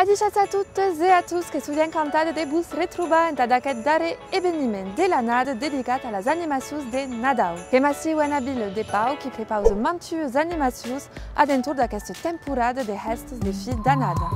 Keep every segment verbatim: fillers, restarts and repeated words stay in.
Adishatz a totas e a tots, que soi encantada de vos retrobar entad aqueth darrèr eveniment de l'annada dedicat a las animacions de Nadau. Qu'èm aciu ena vila de Pau, qui prepausa mantuas animacions ad entorn d'aquesta temporada de hèstas de fin d'annada.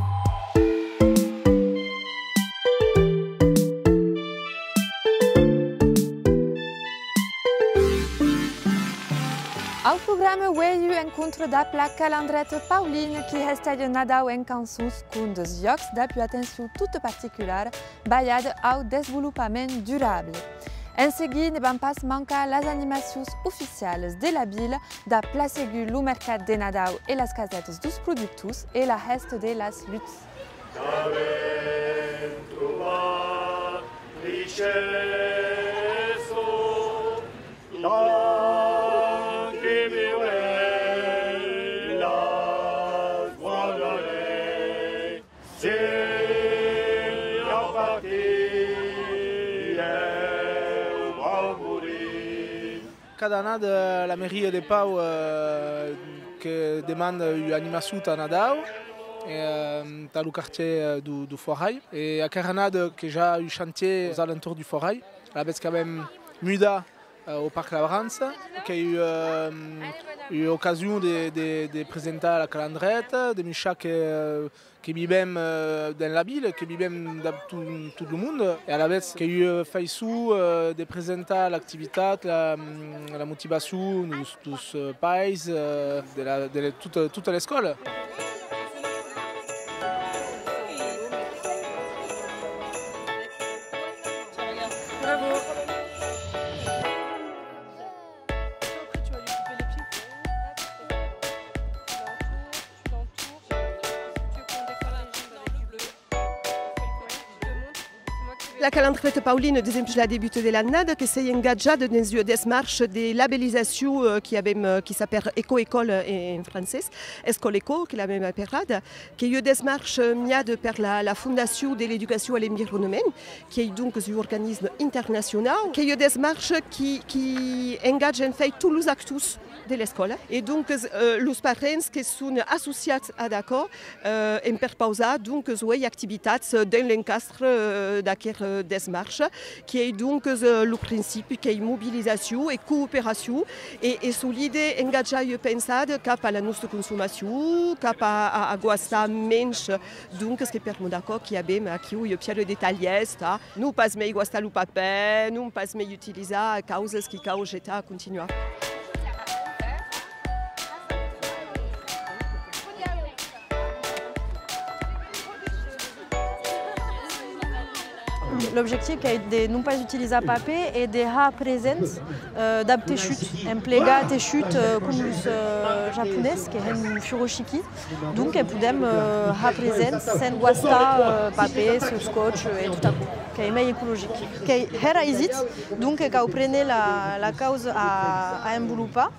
Au programa, uei, un encontre dab la Calandreta Paulina, qui hesteja Nadau en cançons, contes, jòcs, dab ua atencion tota particulara balhada au desvolopament durable. En seguir, ne vam pas mancar las animacions oficialas de la vila, dab plan segur lo mercat de Nadau e las casetas deus productors e la hèsta de las luts. Qu'avem trobat richessa tant que viuem las guardarem, se la partir eu vau morir. Cada annada, la mairia de Pau, eh, que demanda ua animacion tà Nadau, eh, tà lo quartièr, eh, deu, deu Forai. E aquera annada que i a un chantièr aus alentorns deu Forai, alavetz qu'avem mudat, eh, au Parc Labrança, qu'ei, eh, ua ocasion de, de, de presentar la calandreta, de muishar que, eh, que vivem, eh, dens la vila, que vivem dab to-, tot lo monde. E alavetz qu'ei ua faiçon, eh, de presentar l'activitat, la, la motivacion deus, deus, eh, pairs, eh, de la, de la, tota, tota l'escòla. La Calandreta Paulina, desempuish la debuta de l'annada, que s'ei engatjada dens ua desmarcha de labellizacion, eh, qui avem, eh, qui s'apèra Eco-Ecole en, en francés, Escòla Eco, que l'avem aperada, qu'ei ua desmarcha miada per la, la Fondacion de l'Educacion a l'Environament, qui ei donc un organisme internacionau, qu'ei ua desmarcha qui, qui engatja en fèit tots los actors de l'escòla. E donc, eh, los parents que son associats ad aquò, eh, en perpausar, donc, uei activitats, eh, dens l'encastre, eh, d'aquera, eh, desmarcha, qui ei, donc, eh, lo principi qu'ei mobilizacion e cooperacion e, e solide engatjar ua pensada cap a la nosta consomacion, cap a, a, a guastar mensh, donc, que permòt aquò qui avem aquiu ua pièla de talhèrs, tà non pas mei guastar lo papèr, non pas mei utilizar causas qui cau jetar a continuar. L'objectiu qu'ei de non pas utilizar papèr e de har present, eh, dab teishut, emplegar teishut, eh, com los, eh, japonés, que hèn furoshiki. Donc, que podem, eh, har present sens guastar, eh, papèrs, scotch, eh, e tot aquò. Qu'ei mei ecologic. Qu'ei hèra aisit, donc que cau préner la, la causa a, a envolopar.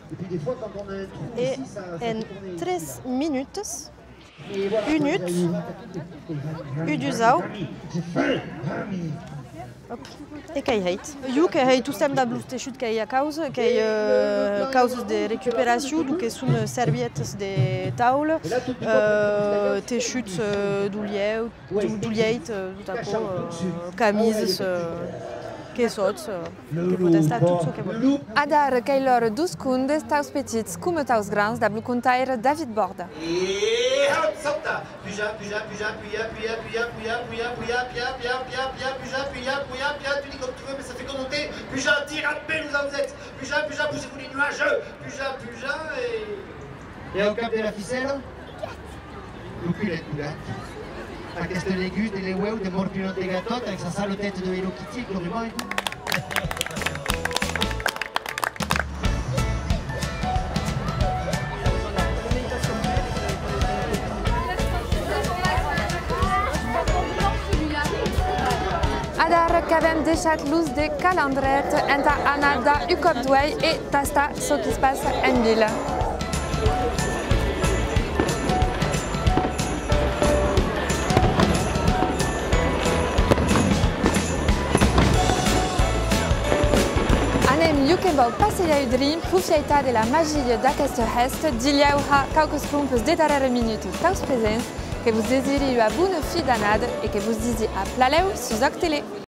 E en tres minutas, un ut, un dusau, Òp. E qu'ei hèit. Jo que hèi tostemps dab los teishuts qu'ei a causa, qu'ei, eh, causas de recuperacion, donc que son, eh, servietas de taula, eh, teishuts, eh, d'olieu, d'o-, d'olieit, eh, tot aquò, eh, camisas, eh, quessòts, eh, que pòt estar tot çò que vòl. Adara qu'ei l'ora deus condes, taus petits coma taus grans, dab lo contaire David Borda. E hop, sauta! Puja, puja, puja, puja, puja, puja, puja, puja, puja, puja, puja, puja, puja, puja, puja, puja, tu dis comme tu veux, mais ça fait que monter. Puja, tira, belle, vous êtes. Puja, puja, bougez-vous les nuages. Puja, puja, et... Et au cap de la ficelle, lo cul est couvert. Aquesta legust de leuèu de mòrt pilot de gatot, avec sa sale tête de Hello Kitty, avec le ruban et tout. Adara qu'avem deishat los de Calandreta entà anar dar un còp d'uèlh e tastar çò qui's passa en vila. Anem, jo que'm vau passejar un drin, profieitar de la magia d'aquesta hèsta, dilhèu har quauques crompes de darrèra minuta taus presents Que vos desiri ua bona fin d'annada e que vos disi a plan lèu sus Òc Tele.